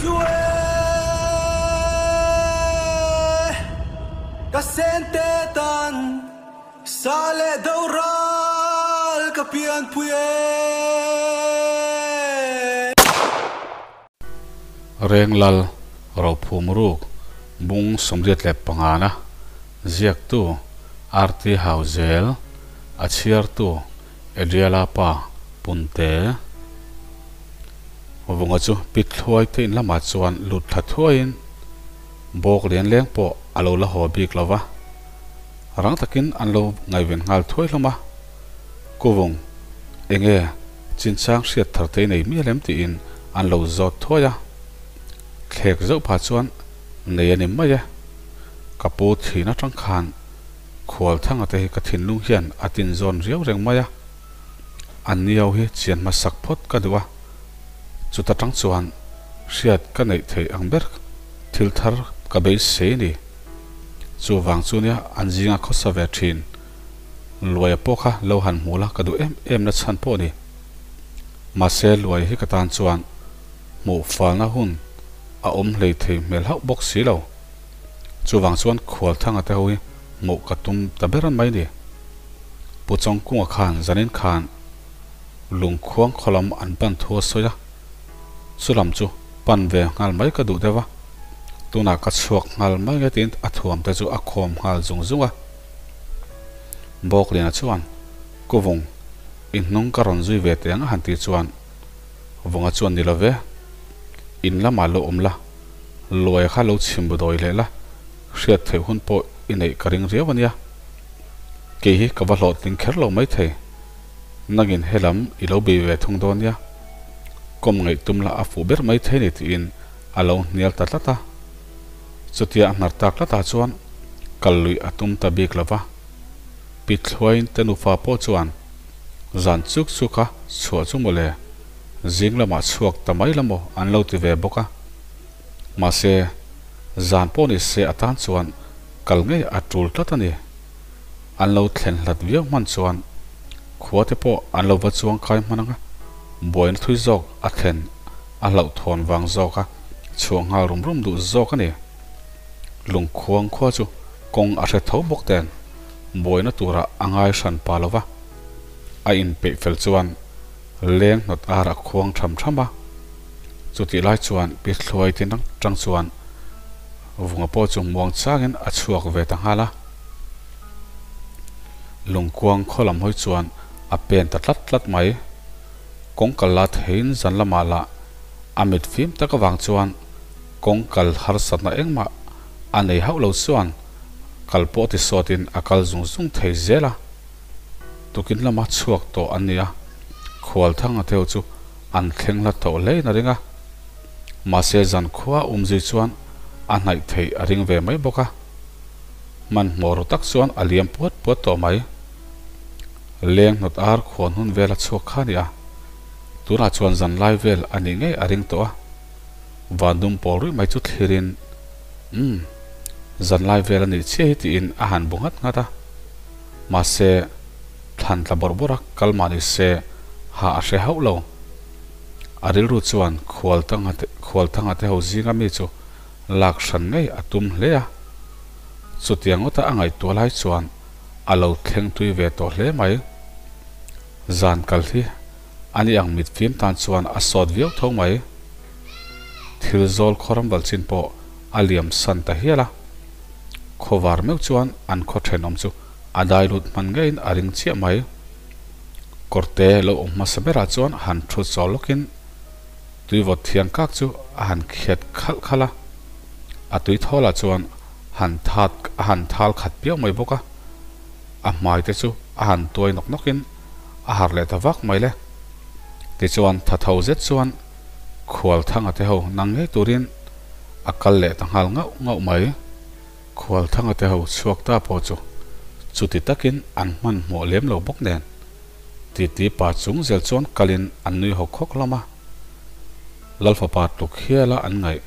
chu e ka sente tan sa leh do ral ka pianpui e. Renglal Rophum Ruk Bung 85 na ziaktu RT Hauzel a chhiartu Adriala pa Punte Vunga chu pit thluai te in lamah chuan lut thla thuaiin bawk lian leng pawh a lo la haw bik lo va, rang takin an lo ngaihven nghal thuai hlawm a. Kuvung, enge chinchang hriat thar te i nei mial em tiin an lo zawt thuai a. Thlek zauh pah chuan nei a ni mai e. Ka pu thin atang khan Khualthanga te hi ka thinlung hian a tinzawn riau reng mai a. An niau hi chian hmasak phawt ka duh a, chuta tang chuan hriat ka neih theih ang ber thil thar ka beisei a ni. Chuvang chu nia an zinga khawsa ve thin Luaia pawh kha lo han hmu la ka duh em em na chhan pawh a ni. Mahse Luaia hi ka tan chuan hmuh falna hun a awm hlei thei hmel hauh bawk si lo. Chuvang chuan Khualthanga te ho hi hmuh ka tum ta ber mai ni. Pu Chawngkunga khan zanin khan lungkhuang khawlam an pan thu a sawi a, chulam chu pan ve nghal mai ka duh deuh a, tunah ka chhuak nghal mai nge tiin a thuam te chu a khawm nghal zung zung a. Bawkliana chuan, Kuvung, i hnung ka rawn zui ve teh ang a han tih chuan Vunga chuan ni lo ve, in lamah lo awm la, Luaia kha lo chhim bu dawi leh la, hriat theih hun pawh i neih ka ring riau a nia. Kei hi ka va hlawhtling kher lo maithei. Nangin helam i lo bei ve thung dawn nia. Kawm ngaih tum la a fuh ber maithei ni tiin a lo hnial ta tlat a. Chutia a hnar tak tlatah chuan kal luih a tum ta bik lo va. Pi Thluain te nufa pawh chuan zan chuk chuk a chhuah chu mawle. Zing lamah chhuak ta mai la maw an lo ti ve bawk a. Mahse, zan pawh ni se atan chuan kal ngei a tul tlat a ni. An lo thlen hlat viau hman chuan khua te pawh an lo va chuang kai hman ang a, buaina thui zawk a thlen a hlauhthawn vang zawk a chhuah nghal rum rum duh zawk a ni. Lungkhuang khua chu kawng a hre tho bawk nen buaina turah a ngai hran pa lo va, a inpeih fel chuan Leng hnawt ar a khuang tham tham a, chutih lai chuan Pi Thluai tin tang chuan Vunga pawh chu muang changin a chhuak ve ta nghal a. Lungkuang khaw lam hawi chuan a pen ta tlat tlat mai. Kawng kal la theiin zan lamah lah a mit fim tak avang chuan kawng kal harsatna engmah a nei hauh lo chuan kal pawh ti sawtin a kal zung zung thei zel a. Tukin lama chhuak tawh an ni a, Khualthanga te ho chu an thleng hla tawh hlein a ring a. Mahse zankhua umzui chuan a hnaih theih a ring ve mai bawk a. Hmanhmawh ru tak chuan a liam puat puat tawh mai. Leng hnawt ar khuan hun vel a chhuak kha a ni a, tunah chuan zanlai vel a nih ngei a ring tawh a. Vandum pawl ruih mai chu thlirin, Umm, zanlai vel a nih chiah hi tiin a han bu nghat nghat a. Mahse, thlan tla bawrh bawrh a kal mah ni se ha a hre hauh lo. A rilru chuan Khualthanga te ho zinga mi chu lak hran ngei a tum hle a. Chutiang ngawta a ngaihtuah lai chuan a lo thleng tui ve tawh hle mai. Zan kal hi a ni ang mitfim tan chuan a sawt viau tho mai. Thil zawl khawram bal chin pawh a liam san ta hial a. Khawvar meuh chuan an khaw thenawm chu a dai lut hman ngeiin a ring chiah mai. Kawrte lo awm hmasa berah chuan han thu chaw lawkin tuivawt thiang kak chu a han khiat khalh khalh a, a tui thawlah chuan han that a han thal khat piau mai bawk a, a hmai te chu a han tuai nawk nawkin a harh leh ta vak mai le. Tichuan tha tho zet chuan Khualthanga te ho nang ngei turin a kal leh ta nghal ngauh ngauh mai. Khualthanga te ho chhuak ta pawh chu chuti takin an hmanhmawh lem lo bawk nen titi pa chung zel chuan kalin an nui hawk hawk hlawm a. Lalfapa tluk hiala an ngaih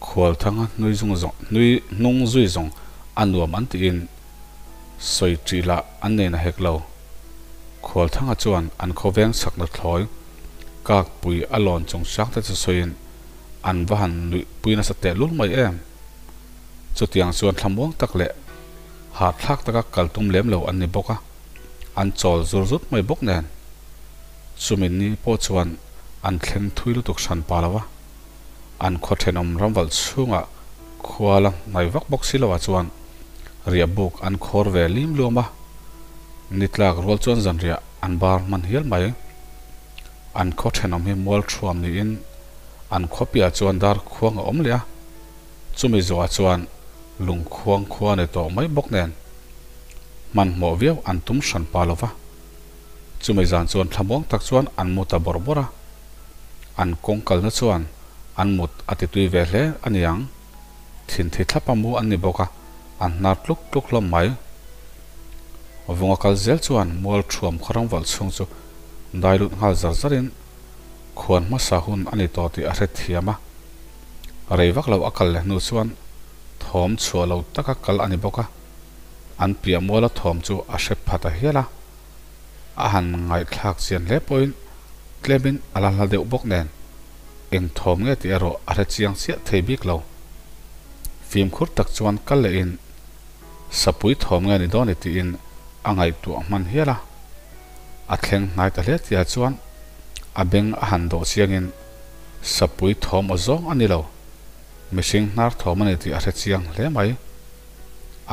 Khualthanga hnui zung zawng hnui hnung zui zawng a nuam an tiin sawi ṭih lah an nei na hek lo. Khualthanga chuan an khawveng chakna thlawi kakpui a lawn chung sang te chu sawiin. An va han nuihpui nasa tehlul mai em? Chutiang chuan thlamuang tak leh hahthlak taka kal tum lem lo an ni bawk a, an chawl zur zut mai bawk nen. Chumi ni pawh chuan an thleng thui lutuk hran pa lo a, an khaw thenawm ramvalh chhungah khua la hnai vak bawk si loah chuan riah buk an khawr ve lim luam a, ni tlak rual chuan zanriah an bar hman hial mai. An khaw thenawm hi mual thuam niin an khaw piahah chuan dar khuang a awm leh a, chumi zawhah chuan lungkhuang khua a ni tawh mai bawk nen hmanhmawh viau an tum hran pa lo va. Chumi zan chuan thlamuang tak chuan an mu ta bawrh bawrh a, an kawng kalna chuan an mut a ti tui ve hle a ni ang. Thinthi thlapa mu an ni bawk a, an hnar tluk tluk hlawm mai. Vunga kal zel chuan mual thuam khawrang valh chhung chu dai lut nghal zar zarin khuan hmasa hun a ni tawh tih a hre thiam a. Rei vak lo a kal leh hnu chuan thawm chhuah lo taka kal a ni bawk a, an piah muala thawm chu a hre pha ta hial a. A han ngaihthlak chian hle pawhin tlemin a la hla deuh bawk nen eng thawm nge tih erawh a hre chiang chiah thei bik lo. Fimkhur tak chuan kal lehin Sapui thawm nge ni dawn i tiin a ngaihtuah hman hial a. A thleng hnai ta hle tia chuan a beng a han dawh chiangin Sapui thawm aw zawng a ni lo, mihring hnar thawm a ni tih a hre chiang hle mai.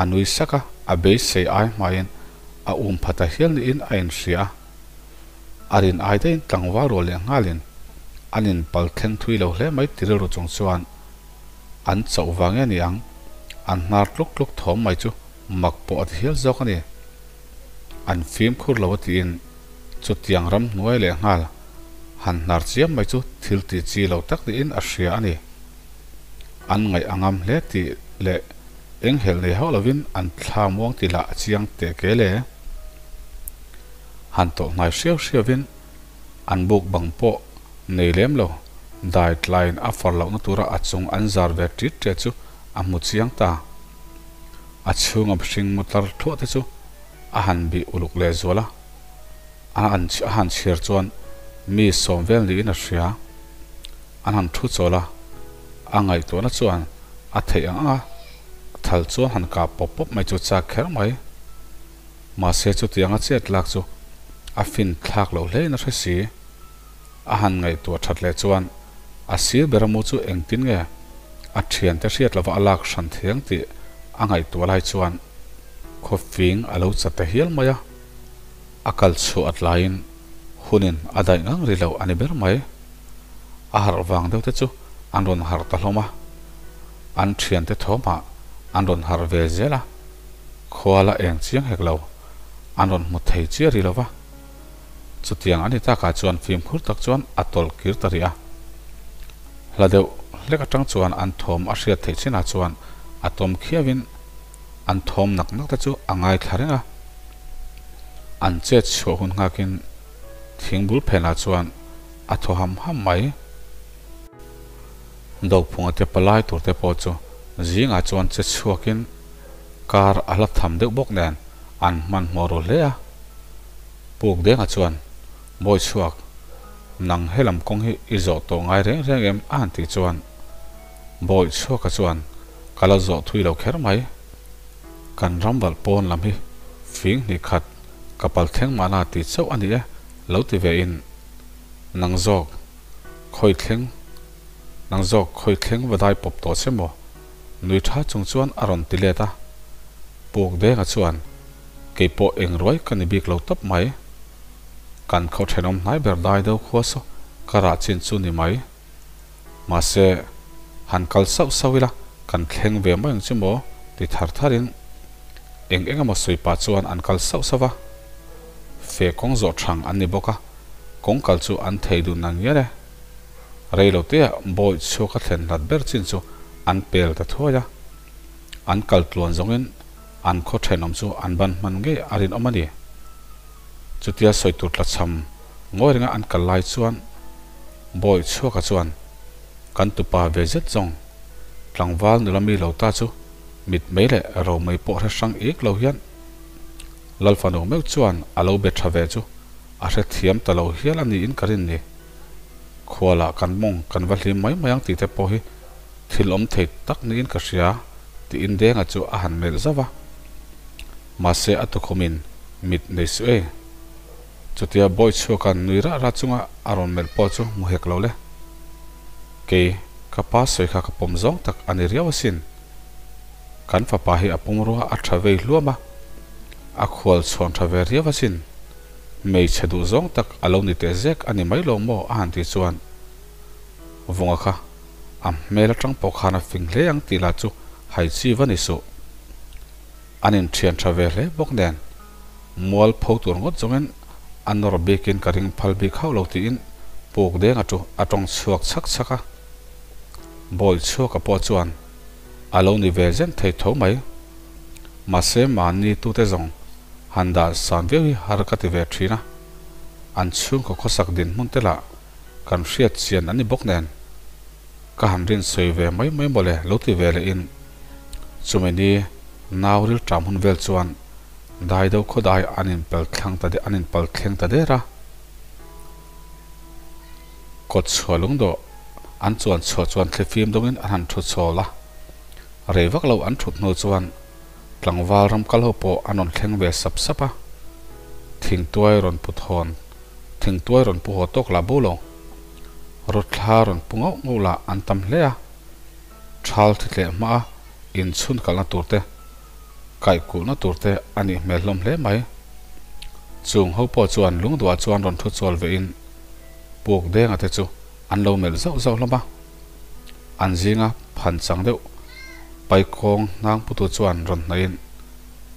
A nui sak a, a beisei ai hmain a um pha ta hial niin a inhria a. A rin ai daihin tlangval rual leh nghalin an inpal thleng thui lo hle mai ti rilru chung chuan An chauh vang nge ni ang? An hnar tluk tluk thawm mai chu mak pawh a ti hial zawk a ni. An fimkhur lo a tiin chutiang ramhnuai leh nghal han hnar chiam mai chu thil tih chi lo tak niin a hria a ni. An ngaih a ngam hle tih leh enghelh nei hauh lovin an thla muang ti lah a chiang teh ke le. Han tawlh hnai hriau hriauvin An buk bang pawh nei lem lo, dai tlaiin a far lohna tura a chung an zar ve ṭit ṭe chu a hmu chiang ta. A chhunga mihring mu tlar thluah te chu a han bih uluk leh zual a, a a han chhiar chuan mi sawm vel niin a hria. An han thu chawl a, a ngaihtuahna chuan a theih ang ang a, thal chuan han kah pawp pawp mai chu chak kher mai. Mahse chutianga chet lak chu a fin thlak loh hlein a hre si. A han ngaihtuah that leh chuan a sir bera mu chu engtin nge a thiante hriat lova a lak hran thiang tih a ngaihtuah lai chuan khawfing a lo chat ta hial mai a. A kal chhuah at laiin hunin a daih ngang ri lo a ni ber mai. A harh vang deuh te chu an rawn harh ta hlawm a. An thiante thawmah an rawn harh ve zel a. Khua la eng chiang hek lo, an rawn hmu thei chiah rih lo va. Chutiang a ni takah chuan fimkhur tak chuan a tawlh kir ta rih a. Hla deuh hlek atang chuan an thawm a hriat theih chinah chuan a tawm khiauin an thawm nak nak te chu a ngaithla reng a. An chet chhuah hun nghakin thing bul phenah chuan a thaw ham ham mai. Dophunga te palai tur te pawh chu zingah chuan che chhuakin Kar a hla tham deuh bawk nen an hmanhmawh ru hle a. Puk Denga chuan, Bawi chhuak, nang helam kawng hi i zawh tawh ngai reng reng em? a han tih chuan Bawi chhuaka chuan, Ka la zawh thui lo kher mai. Kan ram valh pawn lam hi fing hnih khat ka pal thleng mahna ti chauh a ni e, lo ti ve in, Nang zawk khawi thleng, nang zawk khawi thleng va dai pawp tawh che maw? Nui tha chung chuan a rawn ti let a, Puk Denga chuan, Kei pawh eng ruai ka ni bik lo tawp mai. Kan khaw thenawm hnai ber dai deuh khua saw ka rah chin chu ni mai. Mahse, han kal sauh sauh ila kan thleng ve mai ang chu maw? ti thar tharin eng eng emaw sawi pah chuan an kal sauh sauh va. Fe kawng zawh thang an ni bawk a, kawng kal chu an thei dun ang ngial e. Rei lo teah bawi chhuak a thlen hlat ber chin chu an pel ta thuai a, an kal tluan zawngin an khaw thenawm chu an ban hman ngei a rinawm a ni. Chutia sawi tur tlachham ngawi renga an kal lai chuan bawi chhuaka chuan kan tupa ve zet zawng tlangval nula mi lo ta chu mit mei leh ro mei pawh hre hrang ik lo hian Lalfanu meuh chuan a lo be tha ve chu a hrethiam ta lo hial a niin ka rin ni. Khualah kan mawng kan va hlim mai mai ang tih te pawh hi thil awm thei tak niin ka hria, tiin Denga chu a han melh zauh a. Mahse a tukhumin mit nei suh e. Chutia bawi chhuaka'n nui rah rah chunga a rawn melh pawh chu hmu hek lo le. Kei, ka pa sawi kha ka pawm zawng tak a ni riau asin. Kan fapa hi a pumrua a tha vei hluam a, a khual chhuan tha ve riau asin. Hmeichhe duh zawng tak a lo ni teh zek a ni mai lo maw a han tih chuan Vunga kha a hmel atang pawh khan a fing hle ang tih lah chu hai chi va ni suh. An inthian tha ve hle bawk nen mual pho tur ngawt zawngin a nawr bikin ka ring phal bik hauh lo tiin puk deng a chu a tawng chhuak chhak chhak a. Bawi chhuaka pawh chuan a lo ni ve zen thei tho mai. Mahse mahni tute zawng han dah san viau hi har ka ti ve thin a, an chhungkaw khawsak dinhmun te lah kan hriat chian an ni bawk nen ka han rin sawi ve mai mai mawle lo ti ve leh in chumi ni nau ril ṭam hun vel chuan dai deuh khaw dai an inpel thlang ta an inpal thleng ta der a, kawt chhuah lungdawh an chuan chhuah chuan thlifim dawngin an han thu chawl a. Rei vak lo an thut hnu chuan tlangval ram kal ho pawh an rawn thleng ve sap sap a, thingtuai rawn pu thawn, thingtuai rawn pu haw tawk lah bo lo, rawthla rawn pu ngauh ngauh lah an tam hle a, thal thi tleh hma a inchhun kalna tur te, kaih kulhna tur te a nih hmel hlawm hle mai. Chung ho pawh chuan lungduah chuan rawn thu chawl ve in puk denga te chu an lo melh zauh zauh hlawm a. An zinga phan chang deuh paikawng hnang putu chuan rawn hnaihin,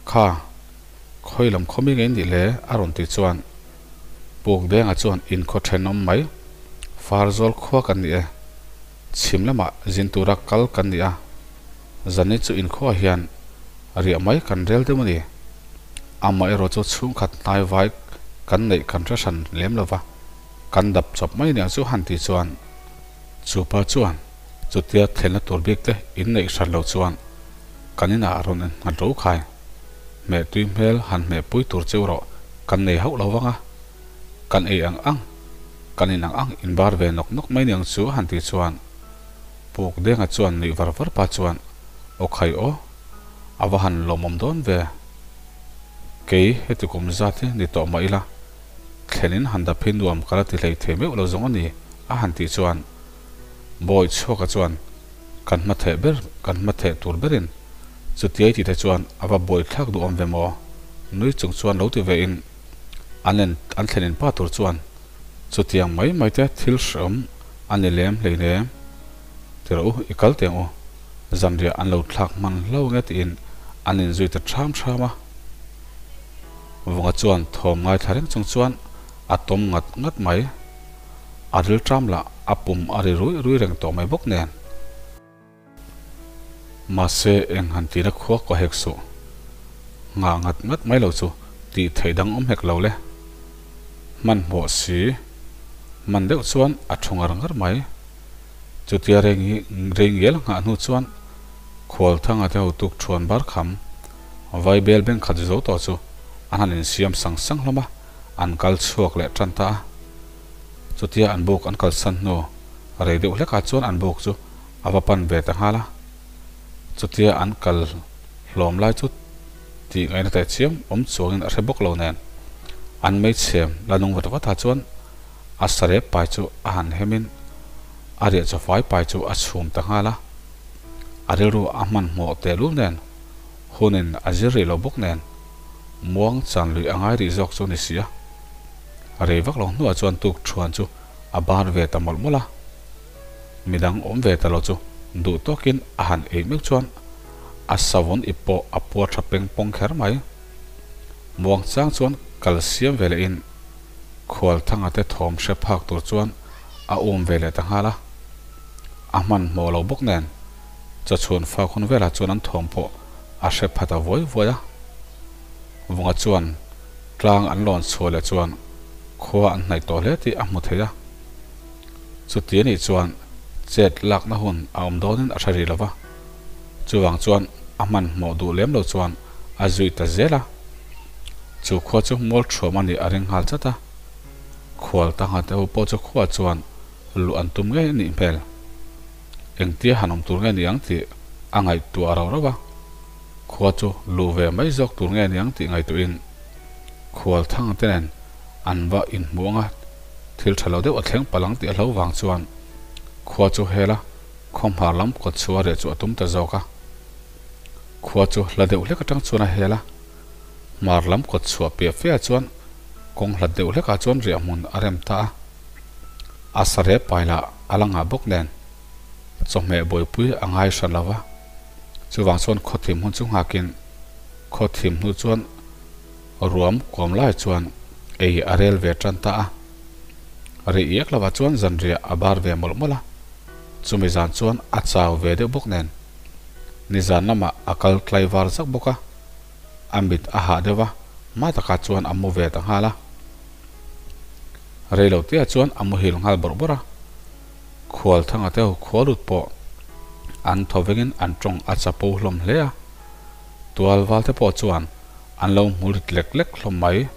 Kha, khawi lam khawmi ngei nih le? a rawn ti chuan Pukdenga chuan inkhaw thenawm mai, Farzawl khua kan ni e, chhim lamah zin tura kal kan ni a, zani chu inkhuaah hian riah mai kan rel deuh a ni. Amaherawh chu chhungkhat hnaivai kan neih kan hre hran lem lova, kan dap chawp mai aniang chu han ti chuan, Chu pa chuan chutia thlenna tur bik te in neih hran lo chuan kan inah rawn en nghat ro khai. Hmeh tui hmel han hmeh pui tur cheu rawh kan nei hauh lo vang a, kan ei ang ang, kan in ang ang in bar ve nawk nawk mai niang chu a han ti chuan Puk Denga chuan nuih var var pa chuan aw khai aw, a va han lawmawm dawn ve. Kei heti kum zat hi ni tawh mah ila thlenin han dap hi nuam ka la ti hlei thei meuh lo zawng a ni a han tih chuan Bawi chhuaka chuan kan hma theh ber kan hma theh tur berin chutiai tih te chuan a va buai thlak duh awm ve maw nui chung chuan lo ti ve in an en an thlen in pa tur chuan chutiang mai mai te thil hreawm a ni lem hleinem ti rawh u i kal teng u zanriah an lo thlak hman hlo nge tiin an inzui ta ṭham ṭham a. Vunga chuan thawm ngaithla reng chung chuan a tawm ngat ngat mai. A rilṭam lah a pum a ri rui rui reng tawh mai bawk nen. Mahse eng han tina khua kaw hek suh. Nghah ngat ngat mai lo chu tih theih dang awm hek lo le. Hmanhmawh si hman deuh chuan a thu ngar ngar mai. Chutia rei ngial nghah hnu chuan Khualthanga te hotuk thuan bar kham Vaibel beng khat zo tawh chu an han insiam sang sang hlawm a, an kal chhuak leh tan ta a. Chutia an buk an kalsan hnu rei deuh hlekah chuan an buk chu a va pan ve ta nghal a. Chutia an kal hlawm lai chu tih ngaihna teh chiam awm chuangin a hre bawk lo nen an meichhem la nung vat vat ah chuan a sarep pai chu a han hemin a riah chawfai pai chu a chhum ta nghal a. A rilru a hmanhmawh tehlul nen hunin a zir rih lo bawk nen muang chan luih a ngai rih zawk chu ni si a. Rei vak lo hnuah chuan tuk thuan chu a bar ve ta mawlh mawlh a. Midang awm ve ta lo chu duh tawkin a han ei meuh chuan a savun ip pawh a puar tha peng pawng kher mai. Muang chang chuan kal siam ve lehin Khualthanga te thawm hre phak tur chuan a um ve leh ta nghal a. A hmanhmawh lo bawk nen chawchhun fak hun velah chuan an thawm pawh a hre phat a vuai vuai a. Vunga chuan tlang an lawn chhuah leh chuan khua an hnaih tawh hle tih a hmu thei a. Chuti anih chuan chet lakna hun a awm dawnin a hre rih lo va. Chuvang chuan a hmanhmawh duh lem lo chuan a zui ta zel a. Chu khua chu mual thuam a nih a ring nghal chat a. Khual tangha te ho pawh chu khua chuan. luh an tum ngei a nih hmel. Engtia han awm tur nge ni ang tih a ngaihtuah rauh rauh a, khua chu luh ve mai zawk tur nge ni ang tih ngaihtuahin khual thang te nen an va inhmuh anga thil tha lo deuh a thleng palh ang tih a hlo vang chuan khua chu hela khawmhar lam kawt chhuah reh chu a tum ta zawk a. Khua chu hla deuh hlek atang chuan a hel a, hmar lam kawt chhuah piah fe ah chuan kawng hlat deuh hlekah chuan riahhmun a rem ta a. A sarep pai lah a la ngah bawk nen chawhmeh buaipui a ngai hran lo va, chuvang chuan khawthim hun chu nghakin khawthim hnu chuan ruam kuam lai chuan ei a rel ve tan ta a. Rih iak lovah chuan zanriah a bar ve mawlh mawlh a, chumi zan chuan a chau ve deuh bawk nen nizan lamah a kal tlaivar zak bawk a, a mit a hah deuh va, hma takah chuan a mu ve ta nghal a. Reilo tia chuan a muhil nghal bawrh bawrh a, Khualthanga te ho khua lut pawh an thaw vengin an tawng a chapo hlawm hle a, tual val te pawh chuan an lo hmu rit lek lek hlawm mai.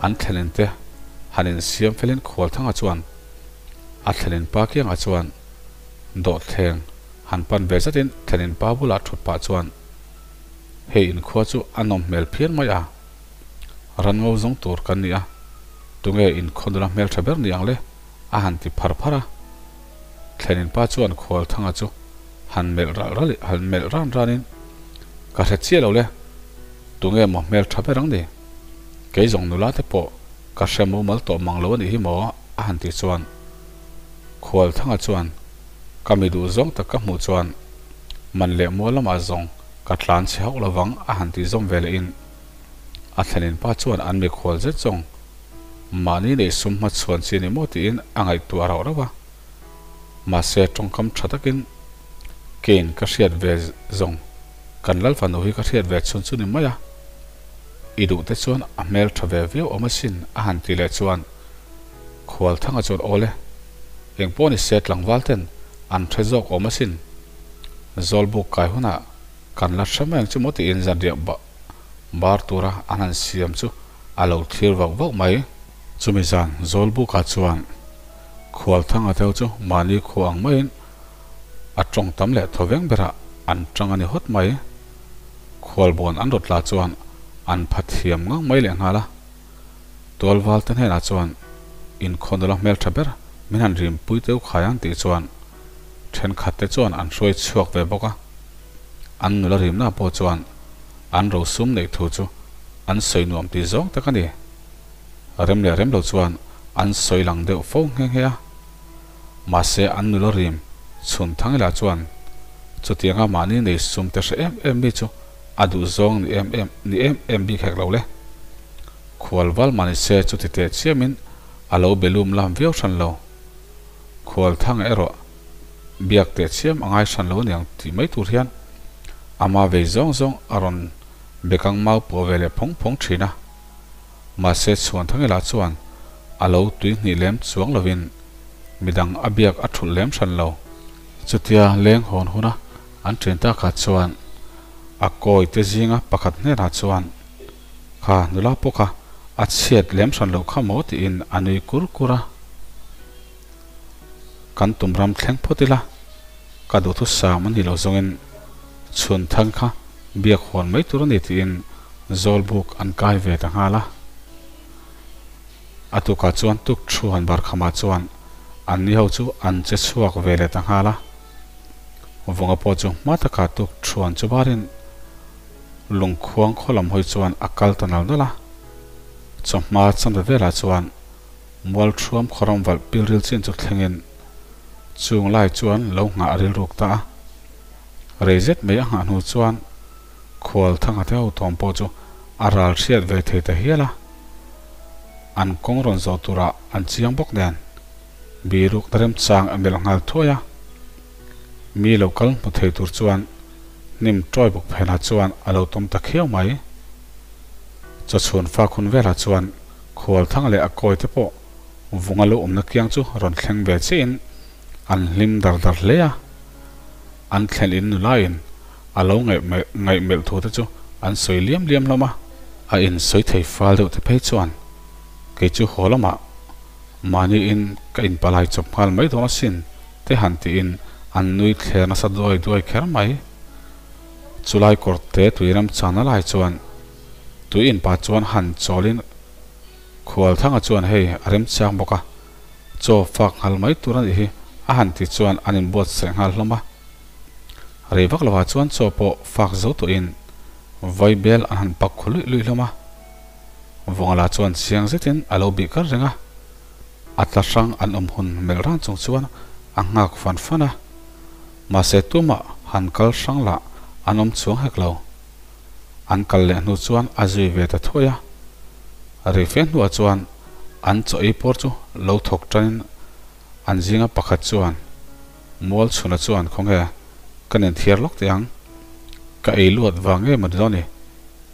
An thlenin te han insiam felin Khualthanga chuan a thlenin pa kiangah chuan dawhthleng han pan ve zatin thlenin pa bulah thut pah chuan hei inkhua chu a nawm hmel phian mai a. Ran ngo zawng tur kan ni a, tunge in khaw nula hmeltha ber ni ang le? a han ti phar phar a. Thlenin pa chuan Khualthanga chu han melh ralh ralh han melh ran ranin, Ka hre chiah lo le, tunge maw hmeltha ber ang ni? Kei zawng nula te pawh ka hre mumal tawh mang lo a nih hi maw? a han ti chuan Khualthanga chuan, Ka mi duh zawng tak ka hmuh chuan man leh mual lamah zawng ka tlan chhe hauh lovang a han ti zawm ve lehin A thlenin pa chuan an mikhual zet zawng mahni neih sum hmachhuan chi ni maw tiin a ngaihtuah rauh rauh a. Mahse tawngkam tha takin Kane ka hriat ve zawng kan lal fanu hi ka hriat ve chhun chu ni mai a, i duh te chuan a hmel tha ve viau awm asin a han ti leh chuan Khualthanga chuan awle engpawh ni se tlangval ten an hre zawk awm asin Zawlbuk kai hunah kan la hre mai ang chu maw tiin zanriah bar tura an han siam chu a lo thlir vauh vauh mai. Chumi zan Zawlbuka chuan Khualthanga deuh chu mahni khua ang maiin a tawng tam leh thaw veng berah an tang a ni hawt mai. Khualbawn an rawt la chuan an pha thiam ngang mai leh nghal a. Tualval te hnenah chuan inkhaw nula hmeltha ber min han rimpui teu khai ang tih chuan thenkhat te chuan an hruai chhuak ve bawk a. An nula rimna pawh chuan an rosum neih thu chu an sawi nuam tih zawng tak a ni. Rem leh rem lo chuan an sawi lang deuh fo nghe nghe a. Mahse an nula rim chhun thang ila chuan chutianga mahni nei sum te hre em em mi chu a duh zawng ni em em ni em em bik hek lo le. Khualval mahni se chuti teh chiamin a lo be lum lam viau hran lo. Khualthang erawh biak teh chiam a ngai hran lo aniang tih mai tur hian ama vei zawng zawng a rawn bekang mau pawh ve leh phawng phawng thin a. Mahse Chhuanthangila chuan a lo tuihnih lem chuang lovin midang a biak a thulh lem hran lo. Chutia leng hawn huna an ṭhen takah chuan a kawi te zinga pakhat hnenah chuan, Kha nula pawh kha a chhiat lem hran loh kha maw tiin a nui kur kur a. Kan tum ram thleng phawt ila, ka duhthusam a ni lo zawngin chhun thang kha biak hawn mai tur a ni tiin Zawlbuk an kai ve ta nghal a. A tukah chuan tuk thuan barkhamah chuan anni ho chu an che chhuak ve leh ta nghal a. Vunga pawh chu hma takah tuk thuan chu barin lungkhuang khaw lam hawi chuan a kal ta nal nal a. Chawhma chanve velah chuan Mualthuam khawram valh pilril chin chu thlengin chung lai chuan lo nghah rilruk ta a. Rei zet mai a nghah hnu chuan khual thanga te ho thawm pawh chu a ral hriat ve thei ta hial a. An kawng rawn zawh turah an chiang bawk nen biruk na remchang a melh nghal thuai a. Mi lo kal hmu thei tur chuan hnim tawi bawk phenah chuan a lo tawm ta khiau mai. Chawchhun fakhun velah chuan Khualthang leh a kawi te pawh vunga lo awmna kiang chu rawn thleng ve chiahin an hlim dar dar hle a. An thlen in nulain a lo ngaihmelh thu te chu an sawi liam liam hlawm a. A insawi thei fal deuh te phei chuan kei chu haw lamah. Mahniin ka inpalai chawp nghal mai dawn asin te han tiin an nui thler nasa duai duai kher mai. Chulai kawr te tui remchangna lai chuan tui inpa chuan han chawlin Khualthanga chuan hei a remchang bawk a, chaw fak nghal mai tur a nih hi a han ti chuan an inbuatsaih nghal hlawm a. Rei vak lovah chuan chaw pawh fak zo tawhin vaibel an han pak khu luih luih hlawm a. Vawngala chuan chiang zetin a lo bih kar reng a, a tla hrang an awm hun melh ran chung chuan a nghak fan fan a. Mahse tumah han kal hrang lah an awm chuang hek lo. An kal leh hnu chuan a zui ve ta thuai a. Rei fe hnuah chuan an chaw ei pawr chu lo thawk tanin an zinga pakhat chuan Mualchhuna chuan khawnge ka nen thiar lawk teh ang, ka ei luat vang nge maw ni dawn ni,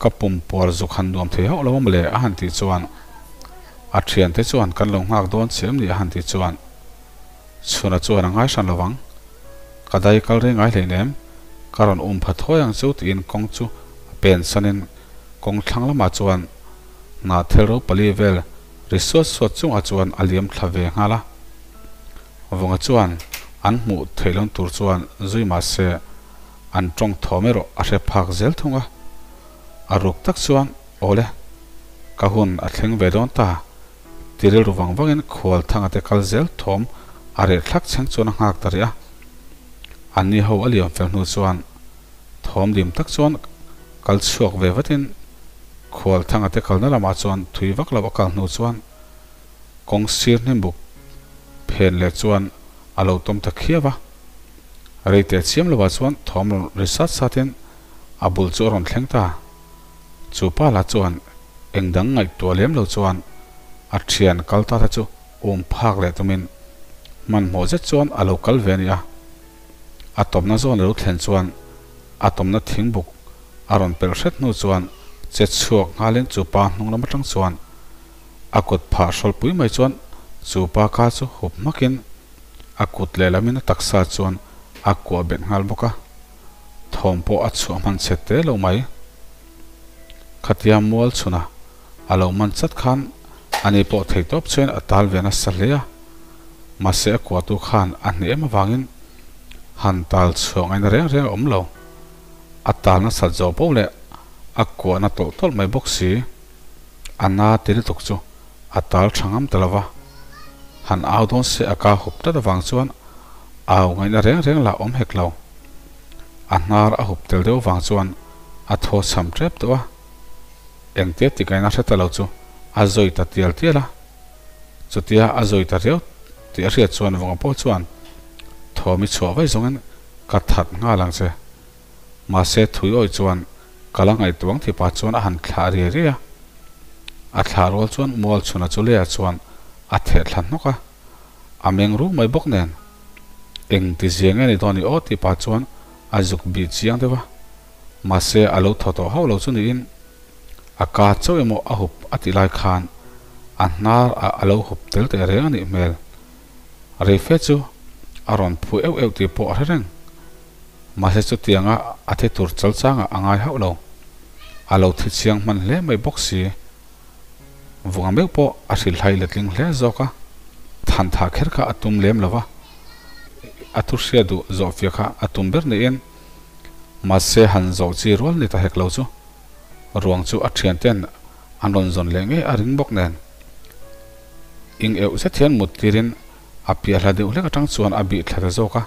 ka pum puar zuk han nuam thei hauh lo a mawle a han tih chuan a thiante chuan kan lo nghak dawn che em ni a han tih chuan Chhuna chuan a ngai hran lo vang. Ka dai kal rei ngai hleinem, ka rawn um pha thawi ang chu tiin kawng chu a pen sanin kawng thlang lamah chuan hnah thel ro pali vel ri suat suat chungah chuan a liam thla ve nghal a. Vawngah chuan an hmuh theih lawm tur chuan zui mah se an tawng thawm erawh a hre phak zel thung a. A ruk tak chuan awle ka hun a thleng ve dawn ta Ti rilru vang vangin khual thanga te kal zel thawm a reh thlak chheng chuan a nghak ta rih a. Anni ho a liam fel hnu chuan thawm dim tak chuan kal chhuak ve vatin khual thanga te kalna lamah chuan thui vak lo a kal hnu chuan kawng sir hnimbuk phen leh chuan a lo tawm ta khiau a. Rei teh chiam lovah chuan thawm rawn ri sat satin a bul chu a rawn thleng ta. Chu pa lah chuan eng dang ngaihtuah lem lo chuan a thian kal ta te chu um phak leh tumin hmanhmawh zet chuan a lo kal ve a ni a. A tawmna zawn a lo thlen chuan a tawmna thingbuk a rawn pelh hret hnu chuan che chhuak nghalin chu pa hnung lam atang chuan a kut phah hrawlpui mai chuan chu pa ka chu hup hmakin a kut lehlamin a taksa chuan a kuah bet nghal bawk a. Thawm pawh a chhuah hman chhe te lo mai. Khatia mual chhuna a lo man chat khan ani pawh thei tawp chuan a tal ve nasa hle a, mahse a kuahtu khan a hneh em avangin han tal chhuah ngaihna reng reng a awm lo. A tal nasat zawh poh leh a kuahna tawlh tawlh mai bawk si. A na ti lutuk chu a tal tha ngam ta lo va, han au dawn se a ka hup tlat avang chuan au ngaihna reng reng lah awm hek lo. A hnar a hup tel deuh vang chuan a thaw cham tep tawh a, engtia ti ngaihna hre ta lo chu a zawi ta tial tial a. Chutia a zawi ta riau tih a hriat chuan Vawngah pawh chuan thawm i chhuah vaih zawngin ka that nghal ang che. Mahse thui awih chuan ka la ngaihtuah ang tih pah chuan a han thlah riai riai a. A thlah rual chuan Mualchhuna chu leiah chuan a theh thla hnawk a. A meng ru mai bawk nen. Eng ti zia nge ni dawn i aw tih pah chuan a zuk bih chiang deuh a. Mahse a lo thaw tawh hauh lo chu niin a ka chauh emaw a hup a tih lai khan a hnar ah a lo hup tel teh reng a nih hmel. Rei fe chu a rawn phu euh euh tih pawh a hre reng. Mahse chutianga a thi tur chal changah a ngai hauh lo. A lo thi chiang hman hle mai bawk si. Vunga meuh pawh a hrilhai letling hle zawk a, than thah kher kha a tum lem lo va, a thu hria duh zawh fia kha a tum ber niin mahse han zawh chi rual ni ta hek lo chu ruang chu a thian ten an rawn zawn leh ngei a ring bawk nen ing euh zet hian mut tirin a piah hla deuh hlek atang chuan a bih thla ta zawk a,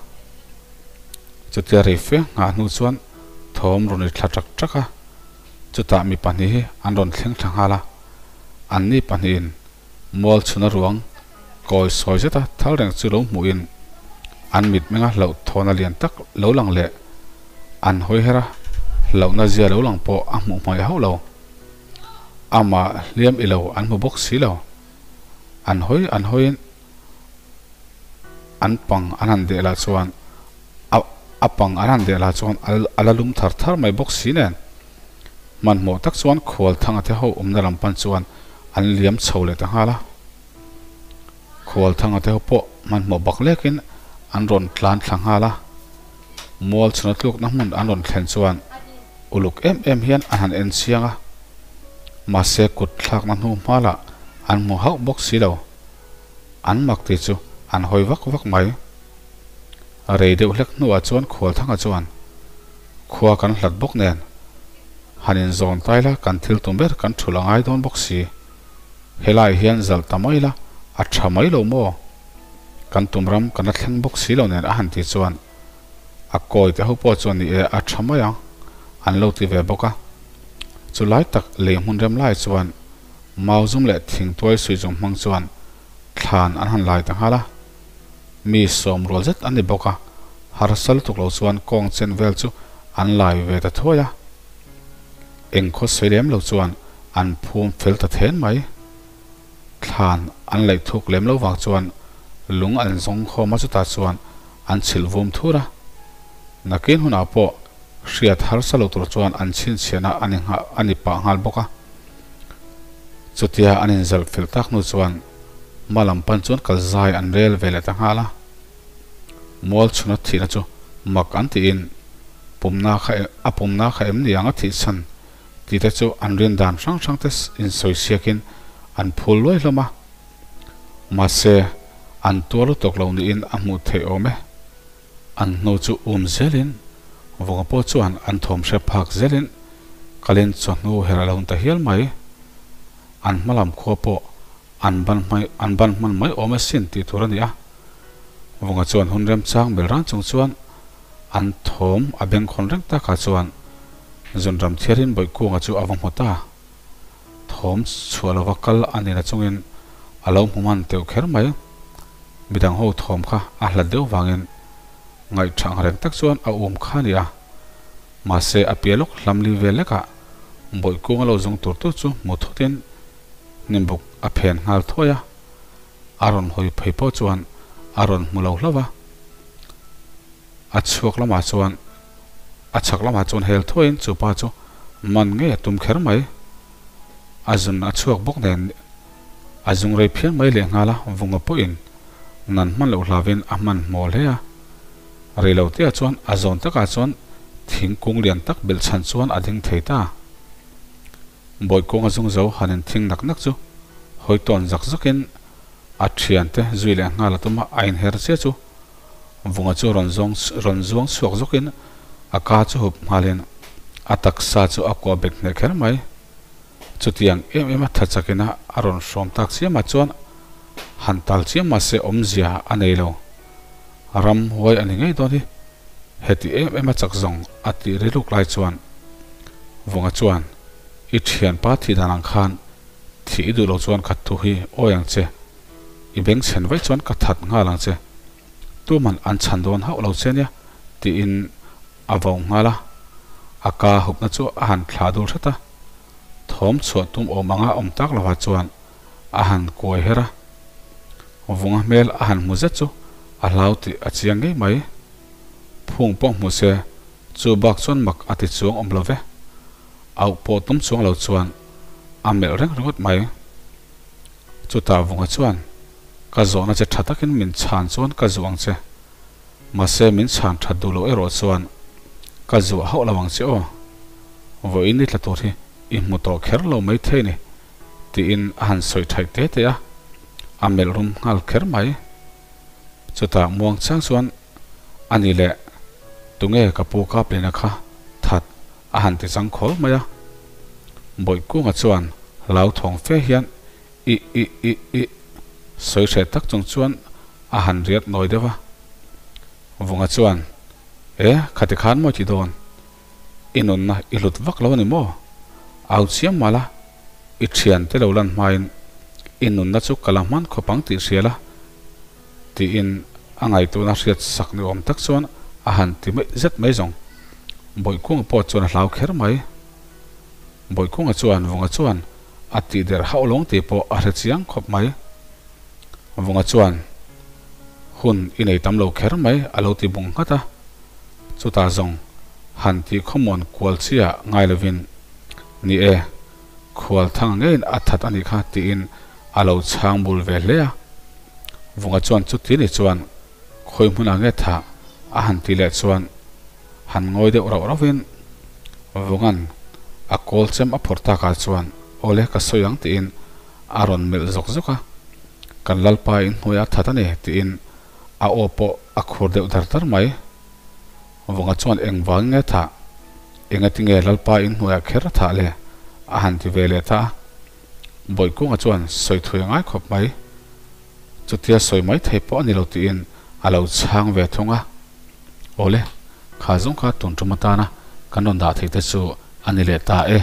chutia rei fe nghah hnu chuan thawm rawn ri thla ṭak ṭak a. Chutah mi pahnih hi an rawn thleng thla nghal a, anni pahnihin mual chhuna ruang kawi sawi zeta thal reng chu lo hmuhin an mitmenga hlauhthawna lian tak lo lang leh an hawi her a, hlauhna zia lo lang pawh a hmuh hmaih hauh lo. Amah hliam i lo an hmu bawk si lo. An hawi an hawiin an pang an han deh lah chuan a a pang an han deh lah chuan a la lum thar thar mai bawk si nen hmanhmawh tak chuan khual thanga te ho awmna lam pan chuan an liam chho leh ta nghal a. Khual thanga te ho pawh hmanhmawh bak lekin an rawn tlan thla nghal a. Mual chhuna tlukna hmun an rawn thlen chuan uluk em em hian an han en chiang a. Mahse kut thlakna hnu hma lah an hmu hauh bawk si lo. An mak ti chu an hawi vak vak mai. Rei deuh hlek hnuah chuan Khualthanga chuan, Khua kan hlat bawk nen, han inzawn tai la kan thil tum ber kan thulh a ngai dawn bawk si. Helaiah hian zalh ta mai la, a tha mai lo maw? Kan tum ram kan la thleng bawk si lo nen a han ti chuan a kawi te ho pawh chuan ni e a tha mai ang an lo ti ve bawk a. Chu lai tak lei hmun rem lai chuan mau zum leh thingtuai sui chung hmang chuan thlan an han lai ta nghal a. Mi sawmrual zet an ni bawk a, harsa lutuk lo chuan kawng chen vel chu an lai ve ta thuai a. Engkhaw sawi lem lo chuan an phum fel ta then mai. Thlan an laih thuk lem lo vang chuan lung an zawng khawm a chutah chuan an chhilh vum thur a. Nakin hunah pawh hriat harsa lo tur chuan an chhinchhiahna a ni a ni pah nghal bawk a. Chutia an inzalh fel tak hnu chuan hma lam pan chuan kal zai an rel ve leh ta nghal a. Mual chhuna thihna chu mak an tiin pumna kha a pumna kha em ni ang a thih chhan tih te chu an rin dan hrang hrang te insawi siakin an phul luai hlawm a. Mahse, an tuar lutuk lo niin a hmuh theih awm e. An hnu chu um zelin Vawka pawh chuan an thawm hre phak zelin kalin chawhnu her a lo ni ta hial mai. An hma lam khua pawh an ban hmai an ban hman mai awm asin tih tur a ni a. Vawka chuan hun remchang mel ran chung chuan an thawm a bengkhawn reng takah chuan Zunram thiarin Bawihkunga chu a va hmu ta. Thawm chhuah lova kal a ni na chungin a lo hmu hman teuh kher mai. Midang ho thawm kha a hlat deuh vangin ngaihthah ang reng tak chuan a um kha a ni a. Mahse a piah lawk hlam li vel lekah Bawihkunga lo zung tur tur chu hmu thutin hnimbuk a phen nghal thuai a. A rawn hawi phei pawh chuan a rawn hmu lo hlauh a. A chhuak lamah chuan a chhak lamah chuan hel thuaiin chu pa chu man ngei a tum kher mai. A zun a chhuak bawk nen a zung rei phian mai lehnghal a, vunga pawhin nan hman loh hlauhin a hman hmawl hle a. Rei lo te ah chuan a zawn takah chuan thingkung lian tak belh chhan chuan a ding thei ta. Bawihkung a zung zo han in thing nak nak chu hawi tawn zak zakin a thiante zui leh nghal a tum a, a inher chiah chu Vunga chu rawn zawng rawn zuang chhuak zawkin a ka chu hup nghalin a taksa chu a kuah bet hneh kher mai. Chutiang em em a tha chakin a a rawn hrawm tak chiam ah chuan han tal chiam mahse awmzia a nei lo. Ram huai a ni ngei dawn hi. Heti em em a chak zawng a tih riluk lai chuan Vunga chuan I thianpa thih dan ang khan thih i duh lo chuan khat thu hi awi ang che. I beng chhen vaih chuan ka that nghal ang che. Tuman an chhan dawn hauh lo che nia, tiin a vau nghal a. A ka hupna chu a han thlah dul hret a. Thawm chhuah tum awm anga awm tak lovah chuan a han kuai her a. Vunga hmel a han hmu zet chu a hlau tih a chiang ngei mai. Phung pawh hmu se chu bak chuan mak a ti chuang awm lo ve. Auh pawh tum chuang lo chuan a melh reng ringawt mai. Chutah Vunga chuan, Ka zawhna che tha takin min chhan chuan ka zuah ang che. Mahse min chhan that duh loh erawh chuan ka zuah hauh lo ang che aw. Vawiin i tla tur hi i hmu tawh kher lo mai thei ni, tiin a han sawi thaih te te a, a melh rum nghal kher mai. Chutah muang chang chuan, A ni leh, tunge ka pu Kaplina kha that a han ti chang khawl mai a. Bawihkunga chuan hlauthawng fe hian I i i i sawi hreh tak chung chuan a han riat nawi deuh a. Vunga chuan, E, khati khan maw ti dawn? I nunna i hlut vak lo a ni maw? Au chiam mal a, i thiante lo lan hmain i nunna chu ka la hman khawp ang tih hria la, tiin a ngaihtuahna hriat sak ni awm tak chuan a han ti mai zet mai zawng. Bawihkunga pawh chuan a hlau kher mai. Bawihkunga chuan Vunga chuan a tih der hauh lawng tih pawh a hre chiang khawp mai. Vunga chuan hun i nei tam lo kher mai a lo ti bung nghat a. Chutah zawng han tih khawmuan kual chiah ngai lovin, Ni e, khual thang ngeiin a that a nih kha tiin a lo chhang bul ve hle a. Vunga chuan chuti ni chuan khawi hmunah nge tha a han ti leh chuan han ngawi deuh rauh rauhin Vunga'n a kawl chem a phawrh takah chuan awle ka sawi ang tiin a rawn melh zawk zawk a. Kan Lalpa in hnuaiah that a ni, tiin a aw pawh a khur deuh dar dar mai. Vunga chuan eng vang nge thah? Engati nge Lalpa in hnuaiah kher a thah le? a han ti ve leh ta a. Bawihkunga chuan sawi thui a ngai khawp mai. Chutia sawi mai thei pawh a ni lo tiin a lo chhang ve thung a. Awle, kha zawng kha tun tum atana kan rawn dah theih te chu a ni leh ta e.